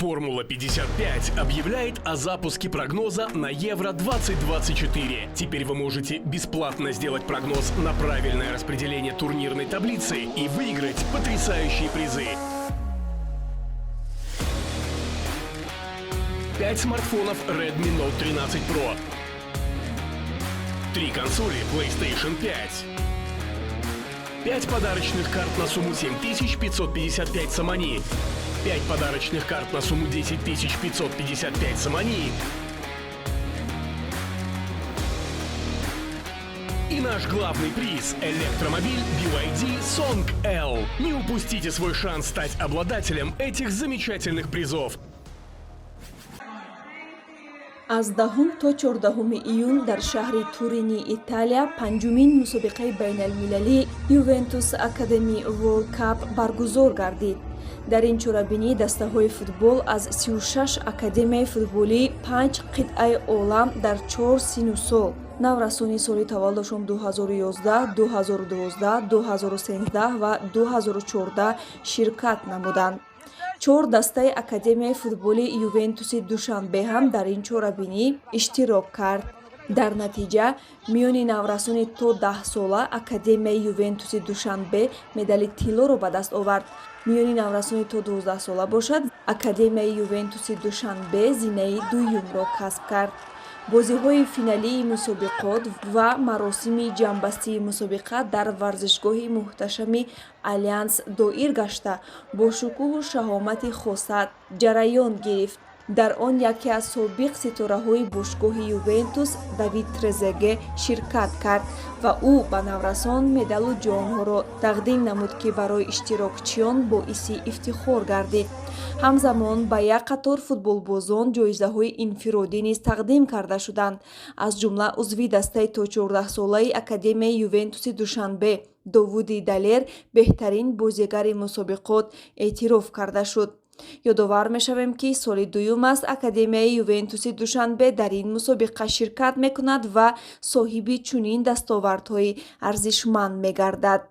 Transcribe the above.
Формула 55 объявляет о запуске прогноза на Евро 2024. Теперь вы можете бесплатно сделать прогноз на правильное распределение турнирной таблицы и выиграть потрясающие призы. 5 смартфонов Redmi Note 13 Pro, 3 консоли PlayStation 5, 5 подарочных карт на сумму 7555 сомони, 5 подарочных карт на сумму 10 555 сомони и наш главный приз – электромобиль BYD Song L. Не упустите свой шанс стать обладателем этих замечательных призов. Аз 10-ум то 14-уми июн дар шаҳри Турини Италия панҷумин мусобиқаи байналмилалии Ювентус Academy World Cup баргузор гардид. Дар ин чорабинӣ дастаҳои футбол аз 36 академияи футболии панҷ қитъаи олам дар чор синну сол, наврасони соли таваллудашон 2011, 2012, 2013 ва 2014, ширкат намуданд. Чор дастаи академияи футболи Ювентуси Душанбе ҳам дар ин чорабинӣ иштирок кард. Дар натиҷа, миёни наврасони то 10-сола академияи Ювентуси Душанбе медали тиллоро ба даст овард. Миёни наврасони то 12-сола бошад, академияи Ювентуси Душанбе зинаи дуюмро касб кард. Бозиҳои финалии мусобиқот ва маросими ҷамъбастии мусобиқа дар варзишгоҳи муҳташами Алянс доир гашта, бо шукӯҳу шаҳомати хоса ҷараён гирифт. Дар он яке аз собиқ ситораҳои бошгоҳи Ювентус, Давид Трезеге, ширкат кард ва ӯ ба наврасон медалу ҷомҳоро тақдим намуд, ки барои иштирокчиён боиси ифтихор гардид. Ҳамзамон ба як қатор футболбозон ҷоизаҳои инфиродӣ низ тақдим карда шуданд. Аз ҷумла узви дастаи то 14-солаи академияи Ювентуси Душанбе Довуди Далер беҳтарин бозигари мусобиқот эътироф карда шуд. Ёдовар мешавем, ки соли дуюм аст, академияи Ювентуси Душанбе дар ин мусобиқа ширкат мекунад ва соҳиби чунин дастовардҳои арзишманд мегардад.